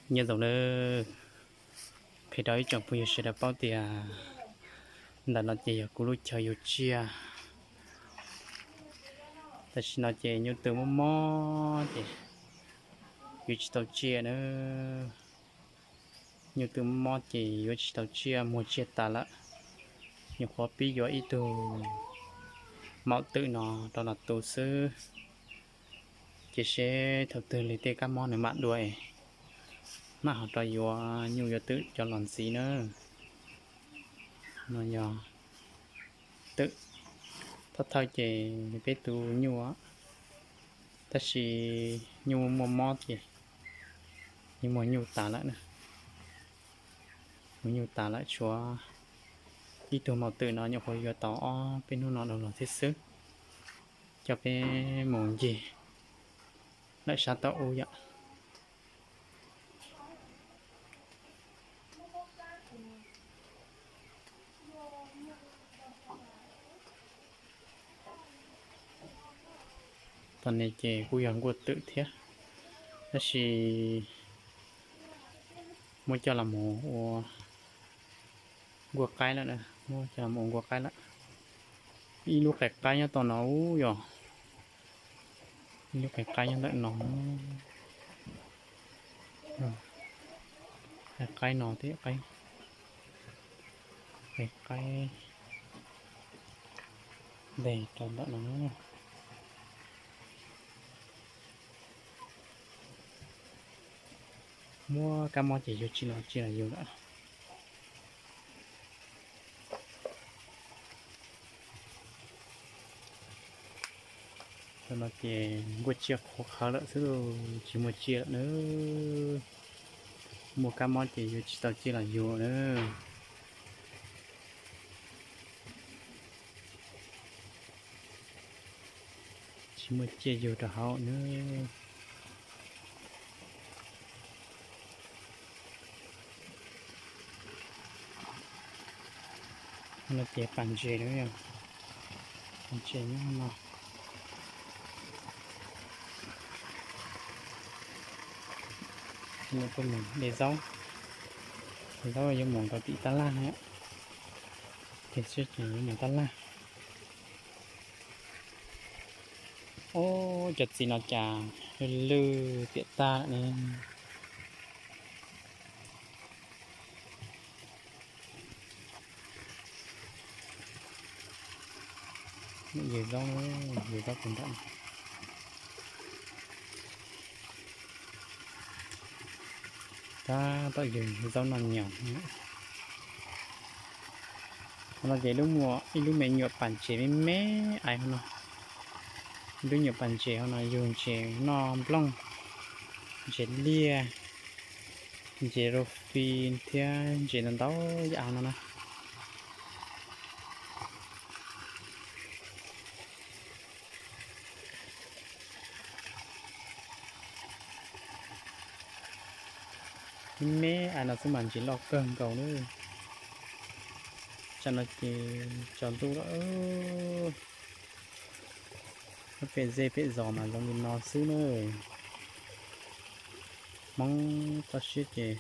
Nyob zoo nawb, qhia rau ib tsoom phooj ywg sawv daws paub tias ntawm no ces yog kuv lub chaw yug tsiaj. Tam sim no ces nyuj twm mob mob ces yuav tsis tau tsiaj na. Nyuj twm mob mob ces yuav tsis tau tsiaj, muag tsiaj tas lawm. Nyuam qhuav pib yuav ib tug maum twm no rau los tu xwb, ces seb thaum twg li tej kab mob nws mam dua es mam ho rov yuav nyuj yuav twm coj los ntxiv na. No yog twm, thawj thawj ces peb tu nyuj, tab sis nyuj muaj mob ces yeej muag nyuj tas lawm na. Muag nyuj tas lawm, tshuav ib tug maum twm no nyuam qhuav yuav tau ob peb hnub no dhau los thiab xwb. Coj peb mus ncig lawm sab tod ub yom. Tau ne ces kuj yog nkuaj twm thiab, tab sis muab coj los mus ua nkuaj qaib lawm, muab coj los mus ua nkuaj qaib lawm. Ib lub qe qaib nyob tau no ub yog, ib lub qe qaib nyob ntawm no. Qe qaib no thiab, qe qaib nteg rau ntawm no. Muaj kab mob ces yug tsis los tsiaj los yug lawm. Tam no ces nkuaj tsiaj qhuav qhawv lawm xwb, tsis muaj tsiaj lawm na. Muaj kab mob ces yug tsis tau tsiaj los yug na. Tsis muaj tsiaj yug rau hauv na. No ces pas ntses na, pas ntses nyob no. Tuaj mus de zaub, de zaub yuav mus rau tim tab laj na, ces sib ces yuav mus tab laj. Ub, cov txiv no cas lwj lwj piam tag lawm ne. Yws zaub, yws zaub puag nram. Tab tom yws zaub noj nyoos. Qhov no ces ib lub me nyuam pas ntses me me aiv hauv no. Ib lub nyuam pas ntses hauv no yug ntses noj nplooj, ntses liaj, ntses rau fi thiab ntses ntau ntau yam hauv no na. Me me aiv no xwb mas ntses loj kawg nkaus na. Tsam no ces tsaus ntuj lawm. Lub pem zej pem zos mas zoo li no xwb na. Hmoob toj siab ces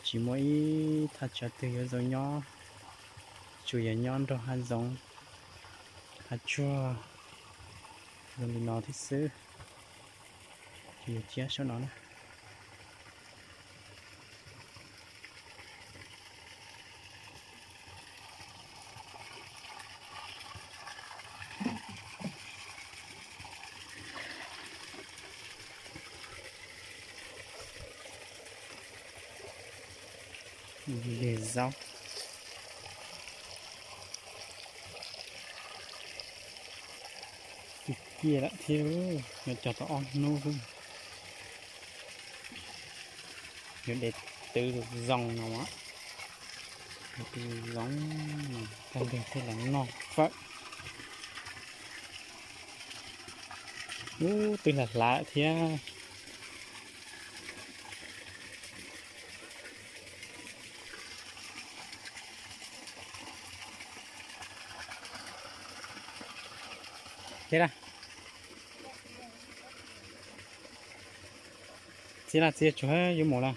tsis muaj ib thaj chaw twg yuav zoo nyob, tsuas yog nyob nrog hav zoov hav tsuag zoo li no thiab xwb. Ces yog tsiab saum no na. Yws zaub tiag tiag lawm thiab, yuav cog tau ob hnub xwb. Yuav de twv zoo no, twv zoo no tag nrho thiaj los noj fawm. Ub, twb hlav hlav thiab. Thiab na, Txiv laj txiv tsuag yuav mus lawm.